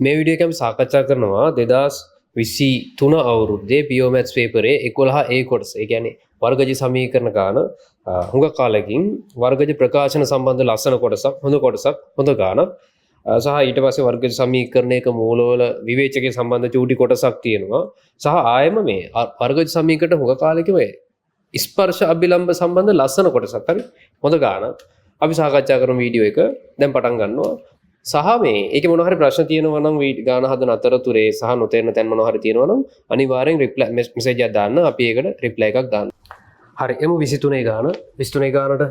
මේ වීඩියෝ එක අපි සාකච්ඡා කරනවා 2023 අවුරුද්දේ PO Maths පේපරේ 11 A කොටස. ඒ කියන්නේ වර්ගජ සමීකරණ ගාන හුඟ කාලෙකින් වර්ගජ ප්‍රකාශන සම්බන්ධ ලස්සන කොටසක්, හොඳ කොටසක්, හොඳ ගානක්. සහ ඊට පස්සේ වර්ගජ සමීකරණයක මූලවල විවේචකයේ සම්බන්ධ චූටි කොටසක් තියෙනවා. සහ ආයෙම මේ වර්ගජ සමීකරණ හුඟ කාලෙකින් ඔය ස්පර්ශ අභිලම්භ සම්බන්ධ ලස්සන කොටසක්. හරි. හොඳ ගානක්. අපි සාකච්ඡා කරමු වීඩියෝ එක. දැන් පටන් ගන්නවා. සහ මේ ඒකේ මොන හරි ප්‍රශ්න තියෙනවා නම් ගාන හදන අතරතුරේ සහ නොතේරෙන තැන් මොන හරි තියෙනවා නම් අනිවාර්යෙන් රිප්ලයි මෙසේජ් එකක් දාන්න. අපි ඒකට රිප්ලයි එකක් දාන්න. හරි, එමු 23 ගාන. 23 ගානට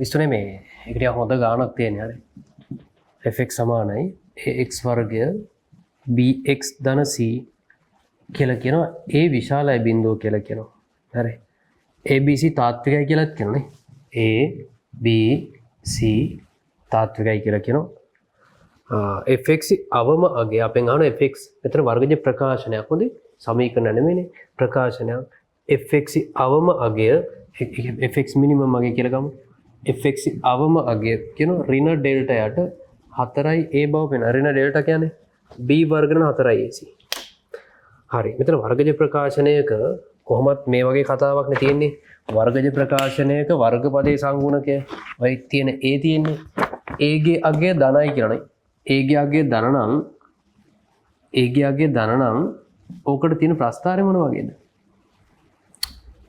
23 මේ ඒක ටිකක් හොඳ ගානක් තියෙන්නේ. හරි. fx සමානයි ax වර්ගය bx ධන c කියලා කියනවා. A විශාලයි බිඳුව කියලා කියනවා. හරි. ABC තාත්විකයි කියලාත් කියනනේ. A B C තාත්විකයි කියලා කියනවා. Fx අවම අගය අපෙන් අහන fx මෙතන වර්ගජ ප්‍රකාශනයක්. හොඳේ, සමීකරණ නෙමෙයිනේ, ප්‍රකාශනයක්. Fx අවම අගය, fx minimum අගය කියලා ගමු. Fx අවම අගය කියන ඍණ ඩෙල්ටා යට 4යි a බව වෙන. ඍණ ඩෙල්ටා කියන්නේ b වර්ග ඍණ 4යි ac. හරි, මෙතන වර්ගජ ප්‍රකාශනයක කොහොමත් මේ වගේ කතාවක් නේ තියෙන්නේ. වර්ගජ ප්‍රකාශනයක වර්ගපදයේ සංගුණකය ඔය තියෙන a තියෙන්නේ a ගේ අගය ධනයි කියලා නේ. A ගේ අගය ධන නම්, a ගේ අගය ධන නම් ඕකට තියෙන ප්‍රස්ථාරය මොන වගේද?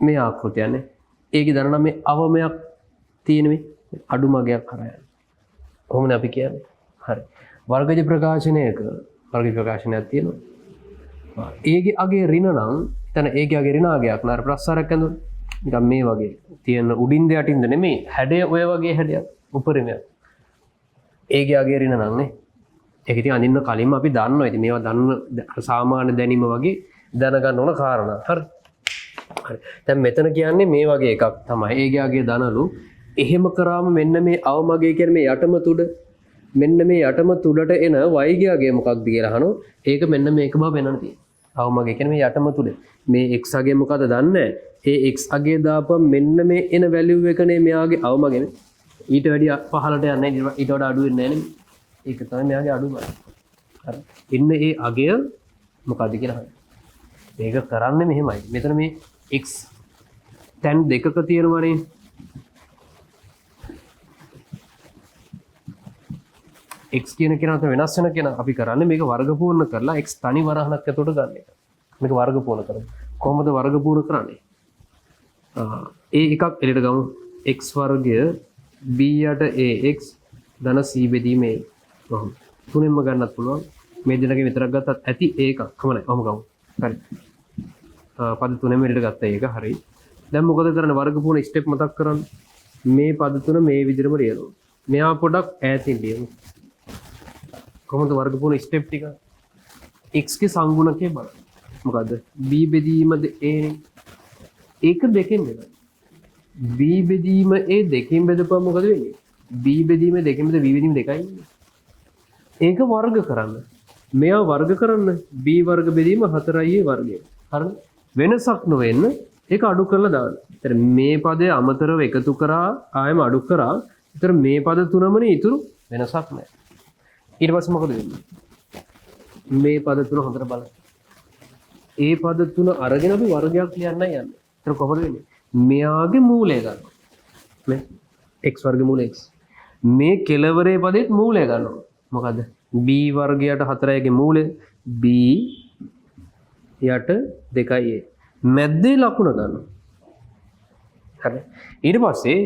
මේ ආකෘතියනේ. A ගේ ධන නම් මේ අවමයක් තියෙන මේ අඩුම අගයක් කරා යන. කොහොමද අපි කියන්නේ? හරි. වර්ගජ ප්‍රකාශනයක වර්ගජ ප්‍රකාශනයක් තියෙනවා. A ගේ අගය ඍණ නම් එතන A ගේ අගය ඍණ අගයක් නේද? ප්‍රස්ථාරයක් ඇඳුන. නිකන් මේ වගේ තියෙන උඩින්ද යටින්ද නෙමෙයි, හැඩය ඔය වගේ හැඩයක්, උපරිමයක්. A ගේ අගය ඍණ නම් නේ. ඒක ඉතින් අඳින්න කලින්ම අපි දන්නවා. ඉතින් මේවා දන්න සාමාන්‍ය දැනීම වගේ දැනගන්න ඕන කාරණා. හරි. හරි. දැන් මෙතන කියන්නේ මේ වගේ එකක් තමයි. A ගේ අගය ධනලු. එහෙම කරාම මෙන්න මේ අවමගය කියන්නේ මේ යටම තුඩ, මෙන්න මේ යටම තුඩට එන y ගේ අගය මොකක්ද කියලා අහනවා. ඒක මෙන්න මේක බව වෙනන තියෙනවා. අවමගය කියන්නේ මේ යටම තුඩ. මේ x අගය මොකද්ද දන්නේ නැහැ. ඒ x අගය දාපුවම මෙන්න මේ එන වැලියු එකනේ මෙයාගේ අවමගයනේ. ඊට වැඩි පහළට යන්නේ නැහැ. ඊට වඩා අඩු වෙන්නේ නැහැ නේ. ඒක තමයි මෙයාගේ අඩුම. හරි. එන්න ඒ අගය මොකද්ද කියලා අහන්න. මේක කරන්නේ මෙහෙමයි. මෙතන මේ x තැන් දෙකක තියෙනවනේ. X කියන කෙනා අතර වෙනස් වෙන කෙනා. අපි කරන්නේ මේක වර්ගපූර්ණ කරලා x තනි වරහණක් ඇතුළට ගන්න එක. මේක වර්ගපූර්ණ කරමු. කොහොමද වර්ගපූර්ණ කරන්නේ? ඒ එකක් එළියට ගමු. X වර්ගය b යට ax ධන c බෙදීම a. ඔහොම. තුනෙන්ම ගන්නත් පුළුවන්. මේ දෙන්නගෙන් විතරක් ගත්තත් ඇති ඒ එකක්. කම නැහැ. ඔහොම ගමු. හරි. පද තුනෙන්ම එළියට ගත්තා ඒක. හරි. දැන් මොකද කරන්නේ? වර්ගපූර්ණ ස්ටෙප් මතක් කරන්න. මේ පද තුන මේ විදිහටම ලියනවා. මෙයා පොඩක් ඈතින් ලියමු. කොහොමද වර්ගපූර්ණ ස්ටෙප් ටික? X ගේ සංගුණකය බලන්න. මොකද්ද? B බෙදීම a නේ. ඒක දෙකෙන් බෙදන්න. B බෙදීම a දෙකෙන් බෙදපුවම මොකද වෙන්නේ? B බෙදීම දෙකෙන් බෙද b බෙදීම දෙකයි. ඒක වර්ග කරන්න. මෙයා වර්ග කරන්න b වර්ග බෙදීම 4i a වර්ගය. හරිද? වෙනසක් නොවෙන්න ඒක අඩු කරලා දාන්න. ඒතර මේ පදය අමතරව එකතු කරා ආයෙම අඩු කරා. ඒතර මේ පද තුනමනේ ඉතුරු, වෙනසක් නැහැ. ඊට පස්සේ මොකද වෙන්නේ? මේ පද තුන හොඳට බලන්න. ඒ පද තුන අරගෙන අපි වර්ගයක් ලියන්නයි යන්නේ. ඒතර කොහොමද වෙන්නේ? මෙයාගේ මූලය ගන්නවා. මේ x වර්ග මූල x. මේ කෙලවරේ පදෙත් මූලය ගන්නවා. මොකද්ද? B වර්ගයට 4 ගේ මූලය b යට 2i a. මැද්දේ ලකුණ ගන්නවා. හරි. ඊට පස්සේ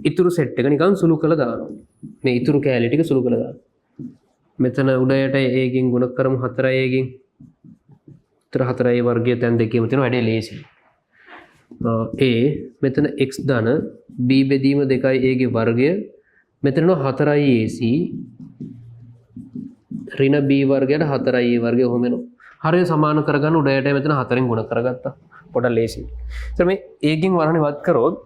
ඉතුරු සෙට් එක නිකන් සුළු කරලා දානවා. මේ ඉතුරු කෑලි ටික සුළු කරලා දානවා. මෙතන උඩ යට a ගෙන් ගුණ කරමු 4 a ගෙන්. උතර 4 a වර්ගය තැන් දෙකේම තියෙනවා, වැඩේ ලේසි. A මෙතන x ධන b බෙදීම 2i a ගේ වර්ගය, මෙතන එනවා 4i ac ඍණ b වර්ගයට 4i a වර්ගය ඔහොම එනවා. හරිය සමාන කරගන්න උඩ යට මෙතන 4ෙන් ගුණ කරගත්තා. පොඩක් ලේසි. ඒතර මේ a ගෙන් වරහන් ඉවත් කරොත්,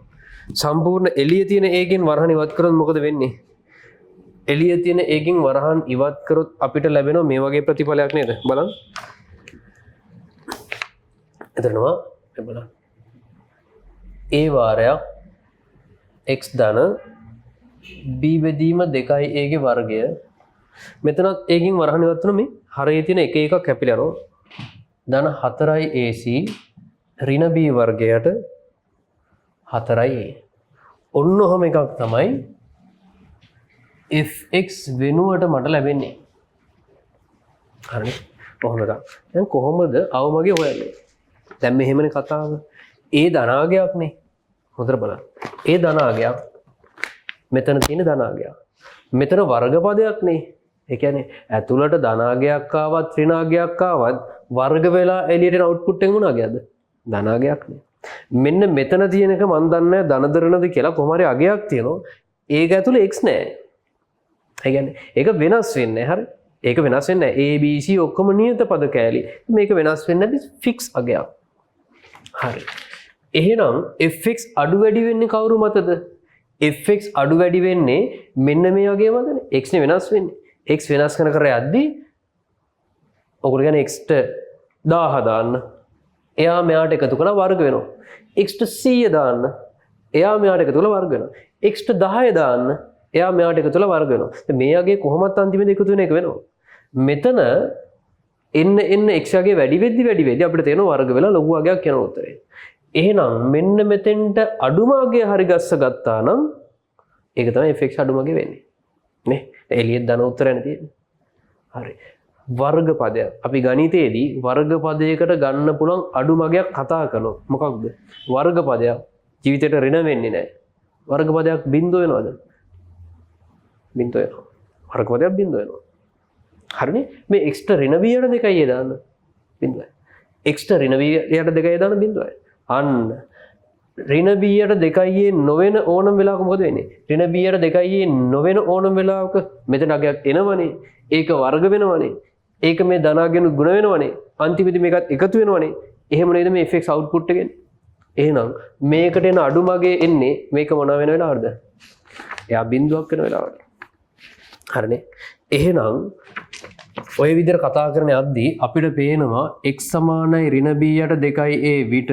සම්පූර්ණ එළිය තියෙන a ගෙන් වරහන් ඉවත් කරොත් මොකද වෙන්නේ? එළිය තියෙන a ගෙන් වරහන් ඉවත් කරොත් අපිට ලැබෙනවා මේ වගේ ප්‍රතිඵලයක් නේද? බලන්න. එතනවා මේ බලන්න. A වාරයක් x ධන b බෙදීම 2i a ගේ වර්ගය, මෙතනත් a ගෙන් වරහන් ඉවත් වෙන මේ හරේ තියෙන එක එකක් කැපිලා යනවා. ධන 4යි AC ඍණ B වර්ගයට 4යි A. ඔන්න ඔහම එකක් තමයි fx වෙනුවට මට ලැබෙන්නේ. හරිනේ. ඔහොම එකක්. දැන් කොහොමද අවමගය හොයන්නේ? දැන් මෙහෙමනේ කතාව. ඒ ධනාගයක් නේ. හොඳට බලන්න. ඒ ධනාගයක් මෙතන තියෙන ධනාගයක්. මෙතන වර්ගපදයක් නේ. ඒ කියන්නේ ඇතුළට ධනාගයක් ආවත් ඍණාගයක් ආවත් වර්ග වෙලා එළියට එන අවුට්පුට් එක මොන අගයක්ද? ධනාගයක් නේ. මෙන්න මෙතන තියෙන එක මන් දන්නේ නැහැ ධනද ඍණද කියලා, කොහොම හරි අගයක් තියෙනවා. ඒක ඇතුළේ x නෑ. ඒ කියන්නේ ඒක වෙනස් වෙන්නේ නැහැ. හරි. ඒක වෙනස් වෙන්නේ නැහැ. A B C ඔක්කොම නියත පද කෑලි. මේක වෙනස් වෙන්නේ නැති ෆික්ස් අගයක්. හරි. එහෙනම් fx අඩු වැඩි වෙන්නේ කවුරු මතද? Fx අඩු වැඩි වෙන්නේ මෙන්න මේ වගේ මතනේ. X නේ වෙනස් වෙන්නේ. X වෙනස් කර කර යද්දී ඔයගොල්ලෝ කියන්නේ x ට 1000 දාන්න. එයා මෙයාට එකතු කරලා වර්ග වෙනවා. X ට 100 දාන්න. එයා මෙයාට එකතු කරලා වර්ග වෙනවා. X ට 10 දාන්න. එයා මෙයාට එකතු කරලා වර්ග වෙනවා. දැන් මේ වගේ කොහොමත් අන්තිමේදී එකතු වෙන එක වෙනවා. මෙතන එන්න එන්න x වගේ වැඩි වෙද්දි වැඩි වෙද්දි අපිට තේරෙනවා වර්ග වෙලා ලොකු අගයක් යන උත්තරේ. එහෙනම් මෙන්න මෙතෙන්ට අඩුම අගය හරි ගස්ස ගත්තා නම් ඒක තමයි fx අඩුම අගය වෙන්නේ. නේ? එළියෙත් ධන උත්තරයනේ තියෙන්නේ. හරි. වර්ග පදයක්. අපි ගණිතයේදී වර්ග පදයකට ගන්න පුළුවන් අඩුම අගයක් කතා කළොත් මොකක්ද? වර්ග පදයක් ජීවිතේට ඍණ වෙන්නේ නැහැ. වර්ග පදයක් බිඳුව වෙනවද? බිඳුව වෙනවා. වර්ග පදයක් බිඳුව වෙනවා. හරිනේ? මේ x ට ඍණ b යට දෙකයි ඒ දාන්න. බිඳුවයි. X ට ඍණ b යට දෙකයි දාන්න බිඳුවයි. අන්න ඍණ b යට දෙකයි ඒ නොවන ඕනම වෙලාවක මොකද වෙන්නේ? ඍණ b යට දෙකයි ඒ නොවන ඕනම වෙලාවක මෙතන අගයක් එනවනේ. ඒක වර්ග වෙනවනේ. ඒක මේ ධනාගෙන ගුණ වෙනවනේ. අන්තිමේදී මේකත් එකතු වෙනවනේ. එහෙම නේද මේ fx output එක එන්නේ? එහෙනම් මේකට එන අඩුම අගය එන්නේ මේක මොන වෙන වෙලාවටද? එයා බිඳුවක් වෙන වෙලාවට. හරිනේ. එහෙනම් ඔය විදිහට කතා කරන යද්දී අපිට පේනවා x සමානයි ඍණ b යට 2 a විට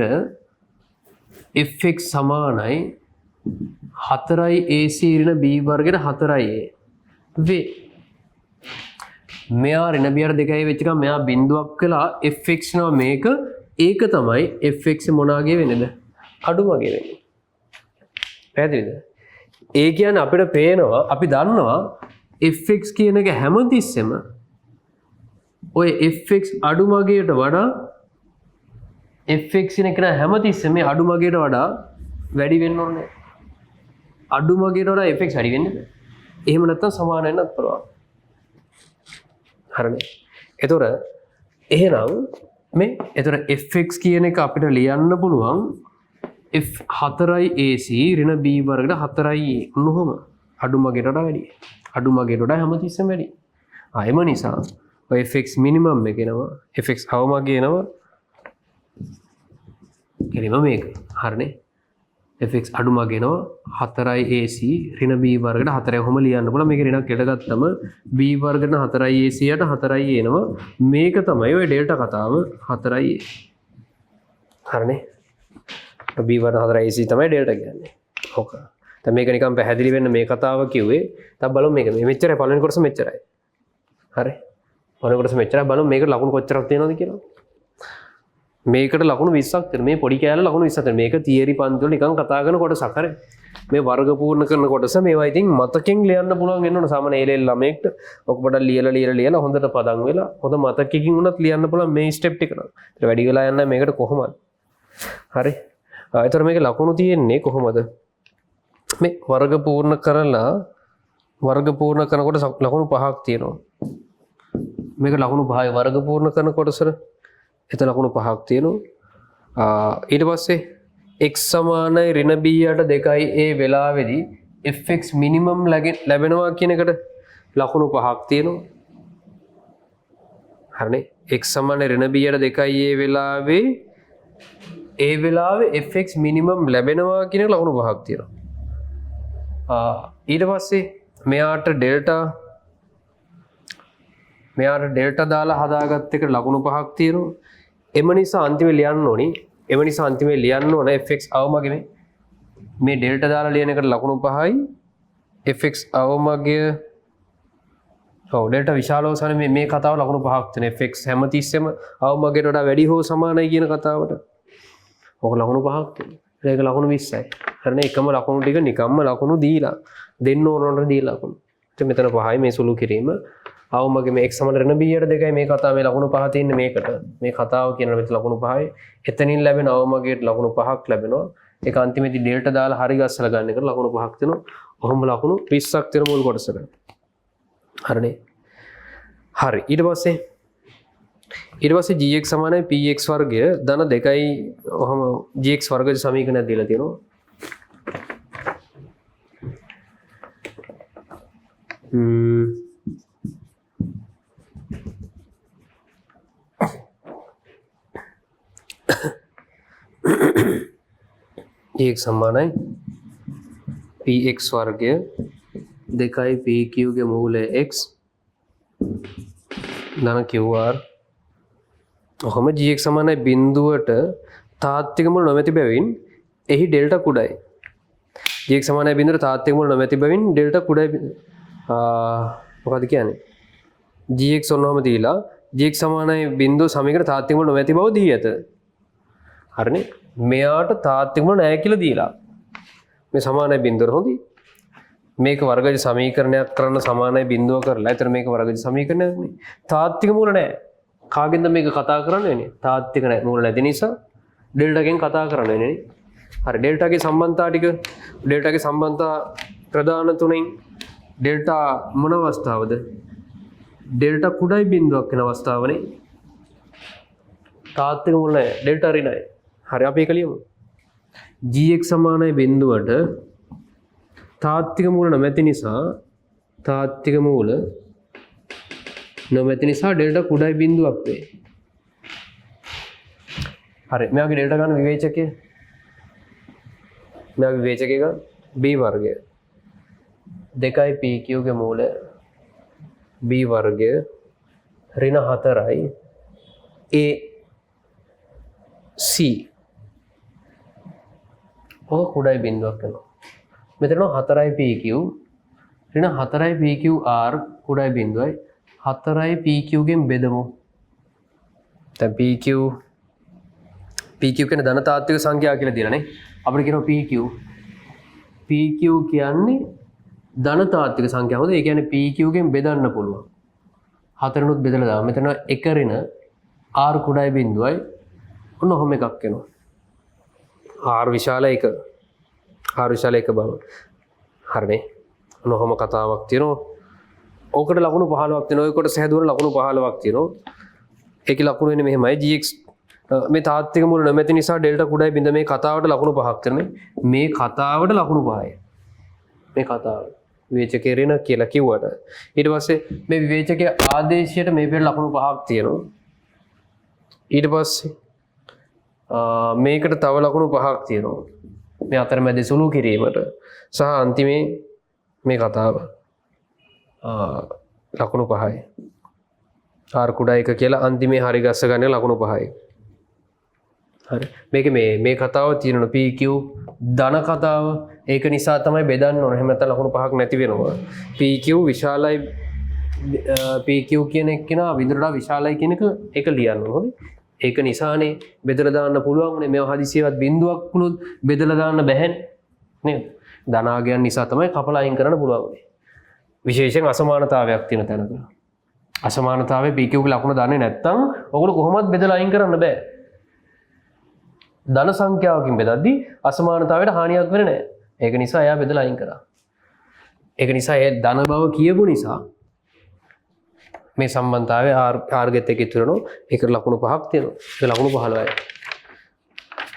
fx සමානයි 4යි ac ඍණ b වර්ගයට 4යි a වේ. මෙයා ඍණ b යට 2 a වෙච්ච ගමන් මෙයා බිඳුවක් වෙලා fx නවා මේක. ඒක තමයි fx මොනාගේ වෙන්නේද? අඩුම අගේ වෙන්නේ. පැහැදිලිද? ඒ කියන්නේ අපිට පේනවා, අපි දන්නවා fx කියන එක හැමතිස්සෙම ඔය fx අඩුම අගයට වඩා, fx කියන එක නෑ, හැමතිස්සෙම මේ අඩුම අගයට වඩා වැඩි වෙන්න ඕනේ. අඩුම අගයට වඩා fx වැඩි වෙන්නේ බෑ. එහෙම නැත්නම් සමාන වෙන්නත් පුළුවන්. හරිනේ. එතකොට එහෙනම් මේ එතකොට fx කියන එක අපිට ලියන්න පුළුවන් f 4යි ac ඍණ b වර්ගයට 4යි a. ඔන්න ඔහොම අඩුම අගයට වඩා වැඩි. අඩුම අගයට වඩා හැමතිස්සෙම වැඩි. ආ එම නිසා ඔය fx minimum එක එනවා, fx අවම අගය එනවා කෙලිම මේක. හරිනේ. Fx අඩුම අගය එනවා 4යි ac ඍණ b වර්ගයට 4යි. ඔහොම ලියන්න පුළුවන්. මේක ඍණක් එකට ගත්තම b වර්ගයට 4යි ac යට 4යි a එනවා. මේක තමයි ඔය ඩෙල්ටා කතාව, 4යි a. හරිනේ. B වර්ග 4යි ac තමයි ඩෙල්ටා කියන්නේ. ඔක. දැන් මේක නිකන් පැහැදිලි වෙන්න මේ කතාව කිව්වේ. දැන් බලමු මේක. මේ මෙච්චරයි පළවෙනි කොටස මෙච්චරයි. හරි. පළවෙනි කොටස මෙච්චරයි. බලමු මේකට ලකුණු කොච්චරක් තියෙනවද කියලා. මේකට ලකුණු 20ක් තියෙනවා. මේ පොඩි කෑල්ල ලකුණු 20ක් තියෙනවා. මේක තියරි පන්ති වල නිකන් කතා කරන කොටසක්. හරි. මේ වර්ග පූර්ණ කරන කොටස මේවා ඉතින් මතකෙන් ලියන්න පුළුවන් වෙන්න ඕන. සාමාන්‍ය ඒ ලෙල් ළමයෙක්ට ඔක පොඩක් ලියලා ලියලා ලියලා හොඳට පදම් වෙලා හොඳ මතකකින් වුණත් ලියන්න පුළුවන් මේ ස්ටෙප් ටික නම්. ඒතර වැඩි වෙලා යන්නේ මේකට කොහොමද? හරි. ඒතර මේක ලකුණු තියෙන්නේ කොහොමද? මේ වර්ග පූර්ණ කරලා වර්ග පූර්ණ කරනකොට ලකුණු පහක් තියෙනවා. මේක ලකුණු පහයි වර්ග පූර්ණ කරන කොටසට. එතන ලකුණු පහක් තියෙනවා. ඊට පස්සේ x සමානයි ඍණ b යට 2යි a වෙලාවේදී fx minimum ලැබෙනවා කියන එකට ලකුණු පහක් තියෙනවා. හරිනේ. X සමානයි ඍණ b යට 2යි a වෙලාවේ, ඒ වෙලාවේ fx minimum ලැබෙනවා කියන එක ලකුණු පහක් තියෙනවා. ඊට පස්සේ මෙයාට ඩෙල්ටා දාලා හදාගත්ත එකට ලකුණු පහක් තියෙනවා. එම නිසා අන්තිමේ ලියන්න ඕනි. එම නිසා අන්තිමේ ලියන්න ඕන fx අවමගය මේ මේ ඩෙල්ටා දාලා ලියන එකට ලකුණු පහයි, fx අවමගය ඔව් ඩෙල්ටා විශාල හෝ සමාන මේ කතාව ලකුණු 5ක් තියෙන fx හැමතිස්සෙම අවම අගයට වඩා වැඩි හෝ සමානයි කියන කතාවට. ඔක ලකුණු 5ක් තියෙනවා. ඒක ලකුණු 20යි. හරිනේ, එකම ලකුණු ටික නිකම්ම ලකුණු දීලා දෙන්න ඕන ඕනට දීලා ලකුණු. ඉතින් මෙතන 5යි මේ සුළු කිරීම. අවම අගය මේ x සමාන ඍණ b යට 2යි මේ කතාව මේ ලකුණු 5 තියෙන්නේ මේකට. මේ කතාව කියන මෙතන ලකුණු 5යි. එතනින් ලැබෙන අවම අගයට ලකුණු 5ක් ලැබෙනවා. ඒක අන්තිමේදී ඩෙල්ටා දාලා හරි ගස්සලා ගන්න එකට ලකුණු 5ක් තියෙනවා. ඔහොම ලකුණු 20ක් තියෙන මුල් කොටසට. හරිනේ. හරි. ඊට පස්සේ gx සමානයි px වර්ගය ධන 2යි ඔහොම gx වර්ගජ සමීකරණයක් දීලා තියෙනවා. gx සමානයි px වර්ගය 2යි pq ගේ මූලය x ධන qr. ඔහොම gx සමානයි බිඳුවට තාත්වික මුල නොමැති බැවින් එහි ඩෙල්ටා කුඩයි. gx සමානයි බිඳුවට තාත්වික මුල නොමැති බැවින් ඩෙල්ටා කුඩයි. මොකද්ද කියන්නේ? gx ඔන්නෝම දීලා gx සමානයි බිඳුව සමීකරණ තාත්වික මුල නොමැති බව දී ඇත. හරිනේ. මෙයාට තාත්වික මුල නෑ කියලා දීලා. මේ සමානයි බිඳුවට හොඳයි. මේක වර්ගජ සමීකරණයක් කරන්න සමානයි බිඳුව කරලා. එතන මේක වර්ගජ සමීකරණයක් නේ. තාත්වික මූල නෑ. කාගෙන්ද මේක කතා කරන්න වෙන්නේ? තාත්වික නෑ මූල නැති නිසා ඩෙල්ටාගෙන් කතා කරන්න වෙන්නේ නේ. හරි, ඩෙල්ටාගේ සම්බන්ධතා ටික, ඩෙල්ටාගේ සම්බන්ධතා ප්‍රධාන තුනෙන් ඩෙල්ටා මොන අවස්ථාවද? ඩෙල්ටා කුඩයි බිඳුවක් වෙන අවස්ථාවනේ. තාත්වික මූල නෑ, ඩෙල්ටා ඍණයි. හරි, අපි ඒක ලියමු. gx සමානයි බිඳුවට තාත්වික මූල නොමැති නිසා, තාත්වික මූල නොමැති නිසා ඩෙල්ටා කුඩයි බිඳුවක් වේ. හරි, මෙයාගේ ඩෙල්ටා ගන්න විවේචකය. මෙයාගේ විවේචකය ගන්න b වර්ගය 2යි pq ගේ මූල b වර්ගය ඍණ 4යි a c. ඔක කුඩයි බිඳුවක් වෙනවා. මෙතන 4යි pq ඍණ 4යි pq r කුඩයි බිඳුවයි 4යි pq ගෙන් බෙදමු. දැන් pq කියන ධන තාත්වික සංඛ්‍යාව කියලා දීලා නේ. අපිට කියනවා pq. pq කියන්නේ ධන තාත්වික සංඛ්‍යාව. හොඳ, ඒ කියන්නේ pq ගෙන් බෙදන්න පුළුවන්. හතරනුත් බෙදලා දාමු. මෙතන 1 ඍණ r කුඩයි බිඳුවයි. ඔන්න ඔහොම එකක් එනවා. r විශාල 1. r විශාල 1 බව. හරිනේ. ඔන්න ඔහොම කතාවක් තියෙනවා. ඕකට ලකුණු 15ක් තියෙනවා. ඔය කොටස හැදුවන ලකුණු 15ක් තියෙනවා. ඒකේ ලකුණු වෙන්නේ මෙහෙමයි. gx මේ තාත්වික මූල නොමැති නිසා ඩෙල්ටා කුඩයි බිඳ මේ කතාවට ලකුණු 5ක් තියෙනවා. මේ කතාවට ලකුණු 5යි. මේ කතාව විවේචකේ ඍණ කියලා කිව්වට ඊට පස්සේ මේ විවේචකයේ ආදේශයට මේ පෙර ලකුණු 5ක් තියෙනවා. ඊට පස්සේ මේකට තව ලකුණු 5ක් තියෙනවා. මේ අතරමැද සුළු කිරීමට සහ අන්තිමේ මේ කතාව ලකුණු 5යි. r කුඩා 1 කියලා අන්තිමේ හරි ගස්ස ගන්න ලකුණු 5යි. හරි. මේක මේ කතාව තියෙනවා PQ ධන කතාව. ඒක නිසා තමයි බෙදන්න ඕන. එහෙම නැත්නම් ලකුණු 5ක් නැති වෙනවා. PQ විශාලයි, PQ කියන එක්කෙනා බිඳුවට වඩා විශාලයි කියන එක ඒක ලියන්න ඕන. හොඳයි. ඒක නිසානේ බෙදලා දාන්න පුළුවන් වුණේ. මේවා හදිසියෙවත් බිඳුවක් වුණොත් බෙදලා දාන්න බැහැනේ. නේද? ධනාගයන් නිසා තමයි කපලා අයින් කරන්න පුළුවන් වුණේ. විශේෂයෙන් අසමානතාවයක් තියෙන තැනක. අසමානතාවයේ PQ ගේ ලකුණ දන්නේ නැත්නම් ඔයගොල්ලෝ කොහොමවත් බෙදලා අයින් කරන්න බෑ. ධන සංඛ්‍යාවකින් බෙදද්දී අසමානතාවයට හානියක් වෙන්නේ නැහැ. ඒක නිසා එයා බෙදලා අයින් කරා. ඒක නිසා ඒ ධන බව කියපු නිසා මේ සම්බන්ධතාවය R ගෙත් එක්ක ඉතුරු වෙනවා. ඒකට ලකුණු 5ක් තියෙනවා. ඒක ලකුණු 15යි.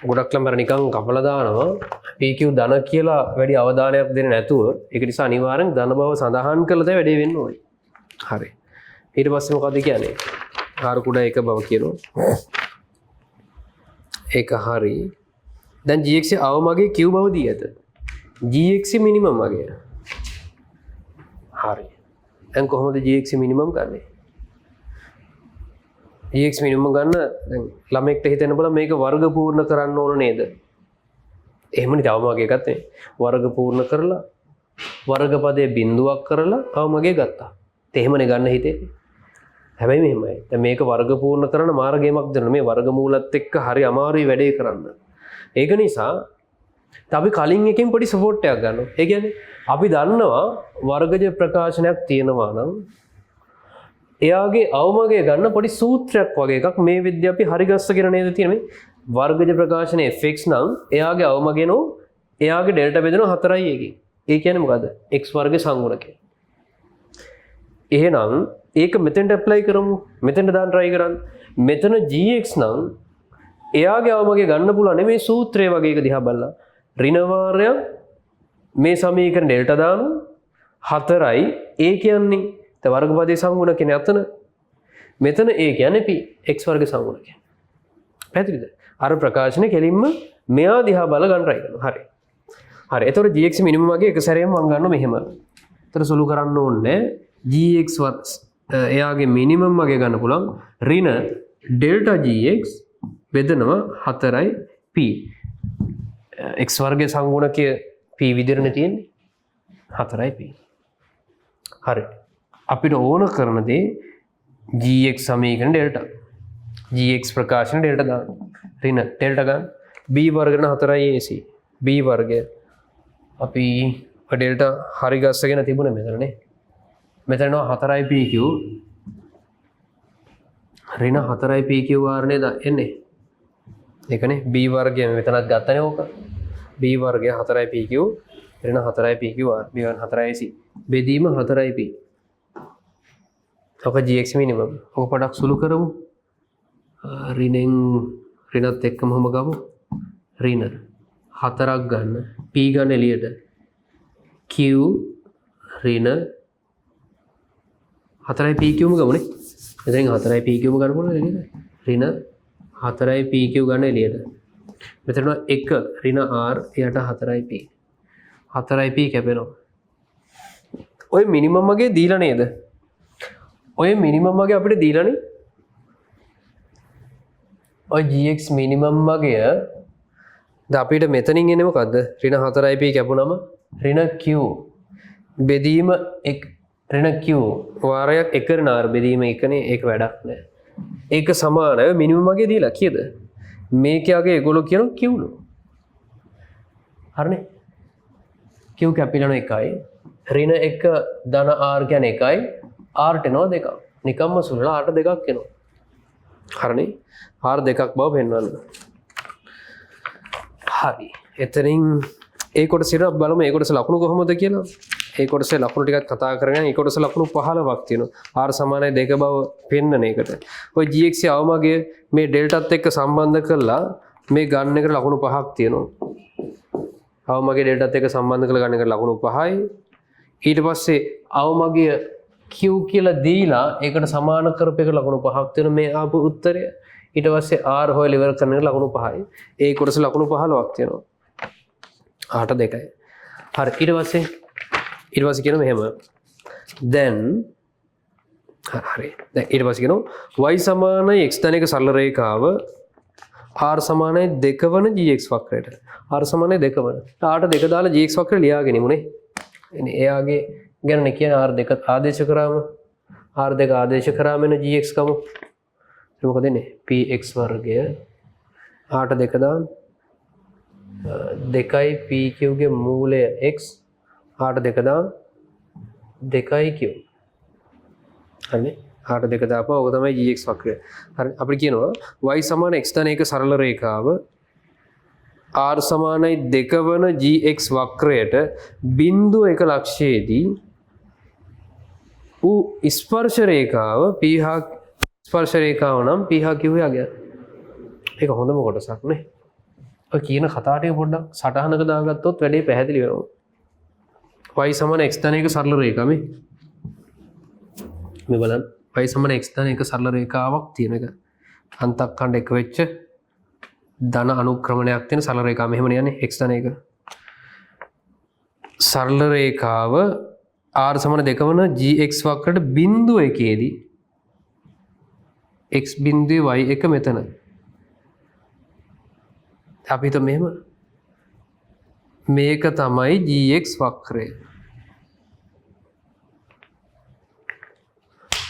ගොඩක් ළමයි අර නිකන් කපලා දානවා. PQ ධන කියලා වැඩි අවධානයක් දෙන්නේ නැතුව. ඒක නිසා අනිවාර්යෙන් ධන බව සඳහන් කරලා තමයි වැඩේ වෙන්න ඕනේ. හරි. ඊට පස්සේ මොකද්ද කියන්නේ? R කුඩා 1 බව කියනවා. ඒක හරි. දැන් gx අවමගේ q බව දී ඇත. gx minimum අගය. හරි. දැන් කොහොමද gx minimum ගන්නෙ? gx minimum ගන්න දැන් ළමෙක්ට හිතෙන්න බලන්න මේක වර්ග පූර්ණ කරන්න ඕන නේද? එහෙමනේ තවම වගේ එකක් නේ. වර්ග පූර්ණ කරලා වර්ගපදයේ බිඳුවක් කරලා අවමගේ ගත්තා. එහෙමනේ ගන්න හිතේ. හැබැයි මෙහෙමයි. දැන් මේක වර්ග පූර්ණ කරන මාර්ගයමක් දෙනවා. මේ වර්ගමූලත් එක්ක හරි අමාරුයි වැඩේ කරන්න. ඒක නිසා අපි කලින් එකෙන් පොඩි සපෝට් එකක් ගන්නවා. ඒ කියන්නේ අපි දන්නවා වර්ගජ ප්‍රකාශනයක් තියෙනවා නම් එයාගේ අවමගය ගන්න පොඩි සූත්‍රයක් වගේ එකක් මේ විද්‍ය අපි හරි ගස්සගෙන නේද තියෙන්නේ. මේ වර්ගජ ප්‍රකාශනයේ fx නම් එයාගේ අවමගය නෝ එයාගේ ඩෙල්ටා බෙදෙනවා 4යි එකකින්. ඒ කියන්නේ මොකද්ද? x වර්ග සංගුණකය. එහෙනම් ඒක මෙතෙන්ට ඇප්ලයි කරමු. මෙතෙන්ට දාන්න try කරන්න. මෙතන gx නම් එයාගේ අවමගය ගන්න පුළුවන් නේ මේ සූත්‍රය වගේ එක දිහා බලලා. ඍණ වාරයක් මේ සමීකරණ ඩෙල්ටා දානවා 4යි ඒ කියන්නේ දැන් වර්ගපදයේ සංගුණකනේ අතන. මෙතන ඒ කියන්නේ p x වර්ග සංගුණකය. පැහැදිලිද? අර ප්‍රකාශනය කෙලින්ම මෙයා දිහා බලලා ගන්න try කරනවා. හරි. හරි. එතකොට gx minimum වගේ එක සැරේම මම ගන්නවා මෙහෙම. එතකොට සුළු කරන්න ඕනේ gx එයාගේ මිනිමම් වගේ ගන්න පුළුවන් ඍණ ඩෙල්ටා gx බෙදනවා 4යි p. x වර්ගයේ සංගුණකය p විදිහටනේ තියෙන්නේ. 4යි p. හරි. අපිට ඕන කරන දේ gx සමීකරණ ඩෙල්ටා. gx ප්‍රකාශන ඩෙල්ටා දාන්න. ඍණ ඩෙල්ටා ගන්න. b වර්ග න 4යි ac. b වර්ගය අපි ඩෙල්ටා හරි ගස්සගෙන තිබුණේ මෙතනනේ. මෙතන එනවා 4යි pq ඍණ 4යි pq r නේද එන්නේ. ඒකනේ b වර්ගය මෙතනත් ගත්තනේ ඕක. b වර්ගය 4යි pq ඍණ 4යි pq r b වර්ග 4යි ac බෙදීම 4යි p. ඔක gx minimum. ඔක පොඩක් සුළු කරමු. ඍණෙන් ඍණත් එක්කම ඔහොම ගමු. ඍණ 4ක් ගන්න p ගන්න එළියට q ඍණ 4යි pq ම ගමුනේ. මෙතනින් 4යි pq ම ගන්න පුළුවන් නේද? ඍණ 4යි pq ගන්න එළියට. මෙතන 1 ඍණ r යට 4යි p. 4යි p කැපෙනවා. ඔය මිනිමම් වගේ දීලා නේද? ඔය මිනිමම් වගේ අපිට දීලානේ. ඔය gx minimum වගේ දැන් අපිට මෙතනින් එන්නේ මොකද්ද? ඍණ 4යි p කැපුණම ඍණ q බෙදීම 1 ඍණ q වාරයක් 1 ඍණ r බෙදීම 1නේ. ඒක වැඩක් නෑ. ඒක සමානයි ඔය මිනිමම් වගේ දීලා කීයද? මේකේ අගේ ඒගොල්ලෝ කියනවා q ලු. හරිනේ? q කැපිලා 1යි ඍණ 1 ධන r කියන්නේ 1යි r ට එනවා 2ක්. නිකම්ම සුළු r ට 2ක් එනවා. හරිනේ? r 2ක් බව පෙන්වන්න. හරි. එතනින් ඒ කොටස ඉර බලමු ඒ කොටස ලකුණු කොහොමද කියලා. ඒ කොටසේ ලකුණු ටිකක් කතා කරගෙන ඒ කොටස ලකුණු 15ක් තියෙනවා. r සමානයි 2 බව පෙන්නන එකට. ඔය gx අවමගය මේ ඩෙල්ටාත් එක්ක සම්බන්ධ කරලා මේ ගන්න එකට ලකුණු 5ක් තියෙනවා. අවමගය ඩෙල්ටාත් එක්ක සම්බන්ධ කරලා ගන්න එකට ලකුණු 5යි. ඊට පස්සේ අවමගය q කියලා දීලා ඒකට සමාන කරපු එක ලකුණු 5ක් තියෙනවා මේ ආපු උත්තරය. ඊට පස්සේ r හොයලා ඉවර කරන එක ලකුණු 5යි. ඒ කොටස ලකුණු 15ක් තියෙනවා. 8 2යි. හරි. ඊට පස්සේ කියනවා මෙහෙම. දැන් හරි. දැන් ඊට පස්සේ කියනවා y සමානයි x ධන එක සරල රේඛාව r සමානයි 2 වන gx වක්‍රයට. r සමානයි 2 වන. r ට 2 දාලා gx වක්‍රය ලියාගෙන ඉමුනේ. එන්නේ එයාගේ ගැන නේ කියන්නේ r 2 ආදේශ කරාම r 2 ආදේශ කරාම එන gx ගමු. ඒක මොකද එන්නේ? px වර්ගය r ට 2 දාන්න 2යි pq ගේ මූලය x r ට 2 දාන්න 2යි q. හරිනේ? r ට 2 දාපුවා ඔක තමයි gx වක්‍රය. හරි අපිට කියනවා y සමාන x ධන එක සරල රේඛාව r සමානයි 2 වන gx වක්‍රයට බිංදුව එක ලක්ෂයේදී ඌ ස්පර්ශ රේඛාව p හා ස්පර්ශ රේඛාව නම් p හා q යගය. ඒක හොඳම කොටසක් නේ. ඔය කියන කතා ටික පොඩ්ඩක් සටහනක දාගත්තොත් වැඩේ පැහැදිලි වෙනවා. y සමාන x ධන එක සරල රේඛාව මේ. මේ බලන්න y සමාන x ධන එක සරල රේඛාවක් තියෙන එක. අන්තක්ඛණ්ඩ එක වෙච්ච ධන අනුක්‍රමණයක් තියෙන සරල රේඛාව මෙහෙමනේ යන්නේ x ධන එක. සරල රේඛාව r සමාන 2 වන gx වක්‍රයට බිංදුව එකේදී x බිංදුවේ y එක මෙතන. අපි හිතමු මෙහෙම මේක තමයි gx වක්‍රය.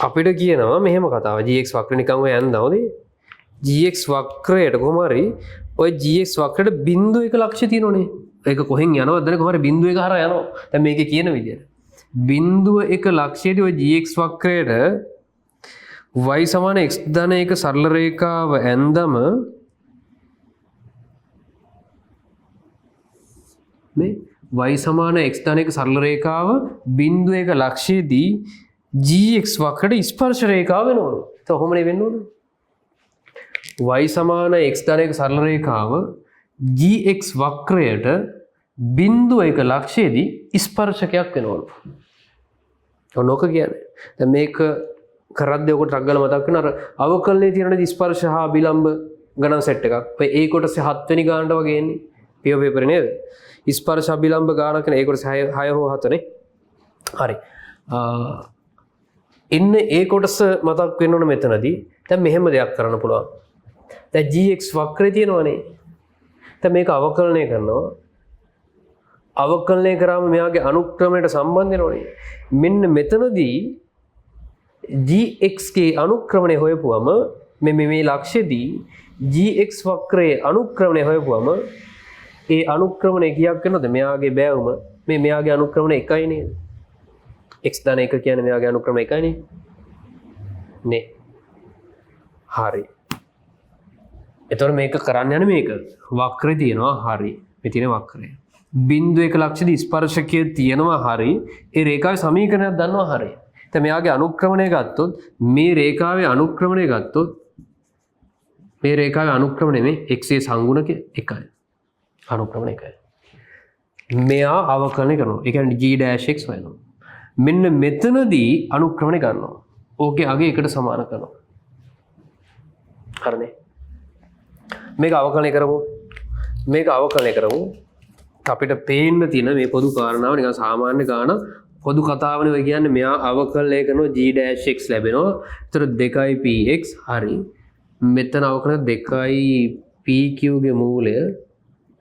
අපිට කියනවා මෙහෙම කතාව gx වක්‍ර නිකන් ඔය යන්න හොඳේ. gx වක්‍රයට කොහොම හරි ඔය gx වක්‍රයට බිංදු එක ලක්ෂ්‍ය තියෙනෝනේ. ඒක කොහෙන් යනවද දන්නේ කොහොම හරි බිංදු එක හරහා යනවා. දැන් මේකේ කියන විදියට බිංදුව එක ලක්ෂ්‍යයේදී ඔය gx වක්‍රයට y සමාන x ධන එක සරල රේඛාව ඇඳම මේ y සමාන x ධන එක සරල රේඛාව බිංදුව එක ලක්ෂ්‍යයේදී gx වක්‍රයට ස්පර්ශ රේඛාව වෙනවලු. ඒක කොහොමනේ වෙන්න ඕන? y සමාන x ධන එක සරල රේඛාව gx වක්‍රයට බිංදුව එක ලක්ෂ්‍යයේදී ස්පර්ශකයක් වෙනවලු. ඔන්න ඔක කියන්නේ. දැන් මේක කරද්දී ඔකට ටක් ගාලා මතක් වෙන අර අවකලනයේ තියෙන ස්පර්ශ හා විලම්භ ගණන් සෙට් එකක්. ඔය ඒ කොටසේ 7 වෙනි ගානට වගේ එන්නේ. පියෝ පේපරේ නේද? ස්පර්ශ අභිලම්භ ගානක් නේ ඒ කොටසේ 6 හෝ 7 නේ. හරි. එන්න ඒ කොටස මතක් වෙන්න ඕන මෙතනදී. දැන් මෙහෙම දෙයක් කරන්න පුළුවන්. දැන් gx වක්‍රය තියෙනවනේ. දැන් මේක අවකලනය කරනවා. අවකලනය කරාම මෙයාගේ අනුක්‍රමයට සම්බන්ධ වෙනවනේ. මෙන්න මෙතනදී gx ගේ අනුක්‍රමණය හොයපුවම මේ මේ ලක්ෂ්‍යදී gx වක්‍රයේ අනුක්‍රමණය හොයපුවම ඒ අනුක්‍රමණය කීයක් වෙනවද? මෙයාගේ බෑවුම මේ මෙයාගේ අනුක්‍රමණය එකයි නේද? x ධන එක කියන්නේ මෙයාගේ අනුක්‍රමණය එකයි නේ. නේ. හරි. එතකොට මේක කරන්න යන්නේ මේක. වක්‍රය තියෙනවා හරි. මේ තියෙන වක්‍රය. බිංදු එක ලක්ෂ්‍යදී ස්පර්ශකය තියෙනවා හරි. ඒ රේඛාවේ සමීකරණයක් දන්නවා හරි. දැන් මෙයාගේ අනුක්‍රමණය ගත්තොත් මේ රේඛාවේ අනුක්‍රමණය ගත්තොත් මේ රේඛාවේ අනුක්‍රමණය මේ x ගේ සංගුණකය එකයි. අනුක්‍රමණය එකයි. මෙයා අවකලනය කරනවා. ඒ කියන්නේ g dash x හොයනවා. මෙන්න මෙතනදී අනුක්‍රමණය ගන්නවා. ඕකේ අගය එකට සමාන කරනවා. හරිනේ. මේක අවකලනය කරමු. මේක අවකලනය කරමු. අපිට පේන්න තියෙන මේ පොදු කාරණාව නිකන් සාමාන්‍ය ගාන පොදු කතාවනේ ඔය කියන්නේ. මෙයා අවකලනය කරනවා g dash x ලැබෙනවා. ඒතර 2 px හරි. මෙතන අවකලන 2 pq ගේ මූලය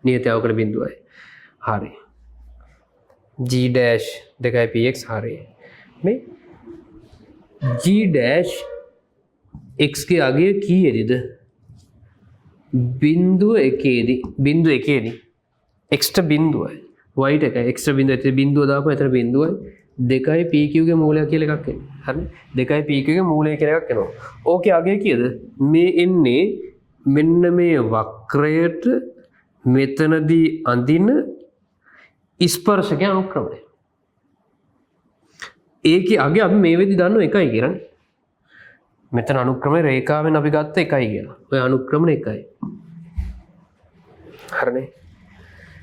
නියත අවකලන බිඳුවයි. හරි. g dash 2 px හරි. මේ g dash x ගේ අගය කීයේදීද? බිඳුව එකේදී. බිඳුව එකේදී x ට බිඳුවයි y ට එකයි. x ට බිඳුවයි. එතන බිඳුව දාපුවම එතන බිඳුවයි 2 pq ගේ මූලය කියලා එකක් එන්නේ. හරිනේ? 2 pq ගේ මූලය කියලා එකක් එනවා. ඕකේ අගය කීයද? මේ එන්නේ මෙන්න මේ වක්‍රයට මෙතනදී අඳින ස්පර්ශකයේ අනුක්‍රමණය. ඒකේ අගය අපි මේ වෙද්දි දන්නවා එකයි කියලානේ. මෙතන අනුක්‍රමයේ රේඛාවෙන් අපි ගත්ත එකයි කියලා. ඔය අනුක්‍රමණ එකයි. හරිනේ?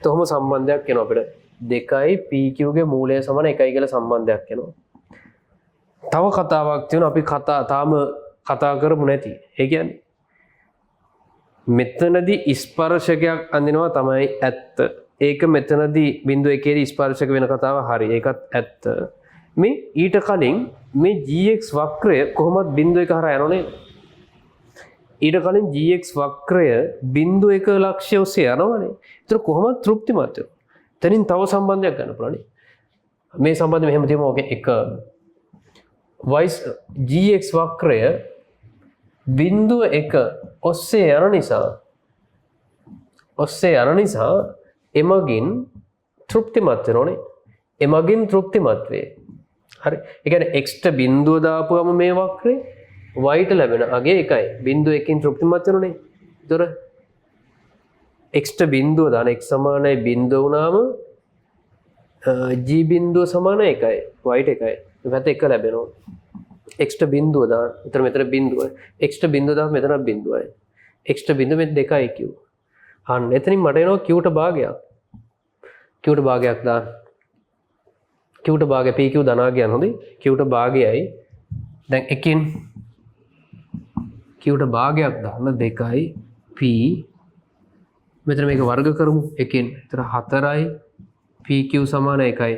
තොහොම සම්බන්ධයක් එනවා අපිට. 2 pq ගේ මූලය සමාන එකයි කියලා සම්බන්ධයක් එනවා. තව කතාවක් තියෙනවා අපි තාම කතා කරමු නැති. ඒ කියන්නේ මෙතනදී ස්පර්ශකයක් අඳිනවා තමයි ඇත්ත. ඒක මෙතනදී බිංදු එකේදී ස්පර්ශක වෙන කතාව හරි. ඒකත් ඇත්ත. මේ ඊට කලින් මේ gx වක්‍රය කොහොමද බිංදු එක හරහා යනව නේද? ඊට කලින් gx වක්‍රය බිංදු එක ලක්ෂ්‍ය ඔස්සේ යනවනේ. ඒතර කොහොමද තෘප්තිමත් වෙන්නේ? එතනින් තව සම්බන්ධයක් ගන්න පුළුවන් නේ. මේ සම්බන්ධය මෙහෙම තියමු. ඕකේ එක y gx වක්‍රය බිංදුව එක ඔස්සේ යන නිසා එමගින් තෘප්තිමත් වෙනෝනේ. එමගින් තෘප්තිමත් වේ. හරි. ඒ කියන්නේ x ට බිංදුව දාපුවම මේ වක්‍රේ y ට ලැබෙන අගය එකයි. බිංදුව එකකින් තෘප්තිමත් වෙනෝනේ. ඒතර x ට බිංදුව දාන x සමානයි බිංදුව වුණාම g බිංදුව සමාන එකයි. y ට එකයි. මේ පැත්ත එක ලැබෙනවා. x ට බිංදුව දාන. ඒතර මෙතන බිංදුවයි. x ට බිංදුව දාම මෙතන බිංදුවයි. x ට බිංදුව මෙතන 2යි q. අන්න එතනින් මට එනවා q ට භාගයක්. q ට භාගයක් දාන්න. q ට භාගය pq ධනාගයන් හොඳයි. q ට භාගයයි. දැන් එකෙන් q ට භාගයක් දාන්න 2යි p මෙතන මේක වර්ග කරමු එකෙන්. එතන 4යි pq සමාන එකයි.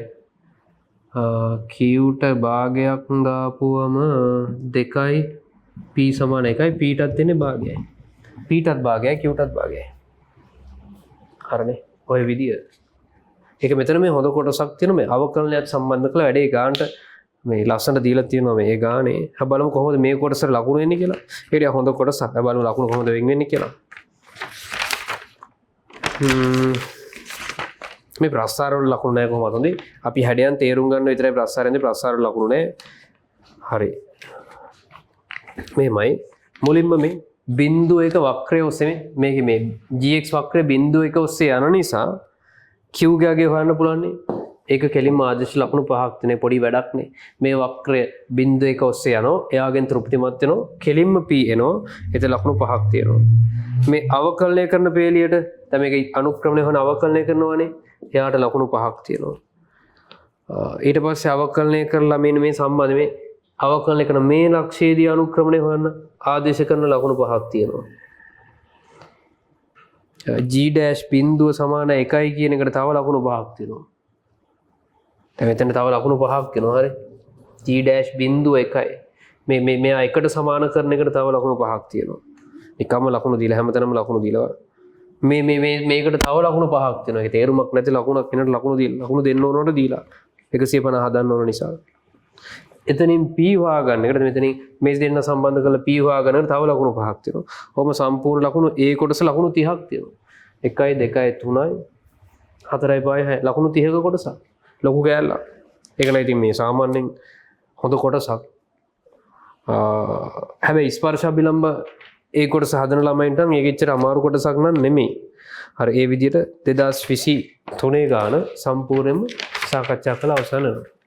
q ට භාගයක් දාපුවම 2යි p සමාන එකයි. p ටත් එන්නේ භාගයයි. p ටත් භාගයයි q ටත් භාගයයි. හරිනේ. ඔය විදිය. ඒක මෙතන මේ හොඳ කොටසක් තියෙනවා මේ අවකලනයත් සම්බන්ධ කරලා වැඩේ ගන්නට මේ ලස්සනට දීලා තියෙනවා මේ ගානේ. අපි බලමු කොහොමද මේ කොටසට ලකුණු එන්නේ කියලා. ඒක ටිකක් හොඳ කොටසක්. අපි බලමු ලකුණු කොහොමද වෙන් වෙන්නේ කියලා. මේ ප්‍රස්ථාර වල ලකුණු නෑ කොහොමද හොඳේ. අපි හැඩයන් තේරුම් ගන්න විතරයි ප්‍රස්ථාරෙන්දී ප්‍රස්ථාර වල ලකුණු නෑ. හරි. මෙහෙමයි. මුලින්ම මේ බිංදුව එක වක්‍රය ඔස්සේ මේකේ මේ gx වක්‍රය බිංදුව එක ඔස්සේ යන නිසා q ගේ හොයන්න පුළුවන් නේ. ඒක කෙලින්ම ආදේශ ලකුණු පහක් තියෙන පොඩි වැඩක් නේ. මේ වක්‍රය බිංදුව එක ඔස්සේ යනවා. එයාගෙන් තෘප්තිමත් වෙනවා. කෙලින්ම p එනවා. එතන ලකුණු පහක් තියෙනවා. මේ අවකලනය කරන පේලියට දැන් මේක අනුක්‍රමණය හොන අවකලනය කරනවානේ. එයාට ලකුණු පහක් තියෙනවා. ඊට පස්සේ අවකලනය කරලා මෙන්න මේ සම්බන්ධ මේ අවකලනය කරන මේ ලක්ෂයේදී අනුක්‍රමණය හොයන්න ආදේශ කරන ලකුණු පහක් තියෙනවා. G dash බිංදුව සමාන 1යි කියන එකට තව ලකුණු පහක් තියෙනවා. දැන් මෙතන තව ලකුණු පහක් තියෙනවා. හරි. G dash බිංදුව 1යි. මේ මේ මෙයා එකට සමාන කරන එකට තව ලකුණු පහක් තියෙනවා. නිකම්ම ලකුණු දීලා හැමතැනම ලකුණු දීලා මේ මේ මේ මේකට තව ලකුණු පහක් තියෙනවා. ඒක තේරුමක් නැති ලකුණක් වෙනට ලකුණු දීලා ලකුණු දෙන්න ඕනවට දීලා 150 හදන්න ඕන නිසා. එතනින් P හොයාගන්න එකට මෙතනින් මේ දෙන්න සම්බන්ධ කරලා P හොයාගන්න එකට තව ලකුණු පහක් තියෙනවා. ඔහොම සම්පූර්ණ ලකුණු ඒ කොටස ලකුණු 30ක් තියෙනවා. 1යි 2යි 3යි 4යි 5යි 6යි ලකුණු 30ක කොටසක්. ලොකු කෑල්ලක්. ඒක නයි ඉතින් මේ සාමාන්‍යයෙන් හොඳ කොටසක්. හැබැයි ස්පර්ශ අභිලම්භ ඒ කොටස හදන ළමයින්ට නම් ඒක එච්චර අමාරු කොටසක් නම් නෙමෙයි. හරි, ඒ විදිහට 2023 ගාන සම්පූර්ණයෙන්ම සාකච්ඡා කළ අවසන් වෙනවා.